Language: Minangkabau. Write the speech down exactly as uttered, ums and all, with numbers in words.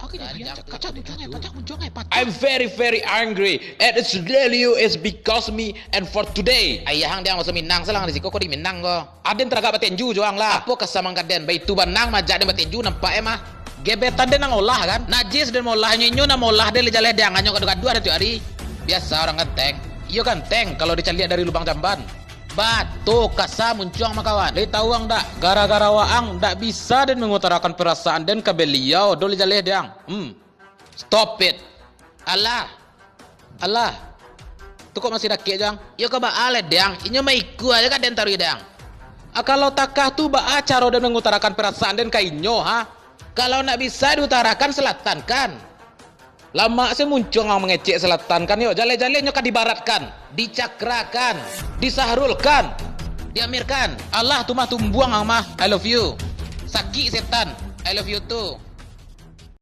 Kacau muncuang ai, pacah muncuang ai, pacah. I'm very, very angry. And it's really you is because me and for today. Ayah ang diang baso Minang, salang di siko ko di Minang ko. Aden taragak batenju jo ang lah. Apo kasa mangkaden, baitu banang majak den batenju, nampak e mah. Gebetan den nang olah kan? Najis den molah, inyo, inyo nan molah den, lai jaleh diang, anyo gaduah-gaduah den tiok ari. Biasa urang ganteng. Iyo ganteng, kalau dicaliak dari lubang jamban. Bato kasa muncuang mah kawan. Lai tau ang dak? Gara-gara waang dak bisa den mangutarakan parasaan den ka baliau, do lai jaleh diang. Hmm. Stop it. Alah. Alah. Tu kok masih dakek jo ang? Iyo ka baa lai diang. Inyo maikua ajo ka den taruih diang. Ah, kalau takah tu baa caro den mangutarakan parasaan den ka inyo, ha? Kalau ndak bisa diutarakan, selatankan. Lamak se muncuang ang mangecek selatankan, yo. Jaleh-jaleh nyo ka dibaratkan, dicakrakan, disahrulkan, diamirkan. Alah tu mah tumbuang ang mah. I love you. Sakik setan. I love you too.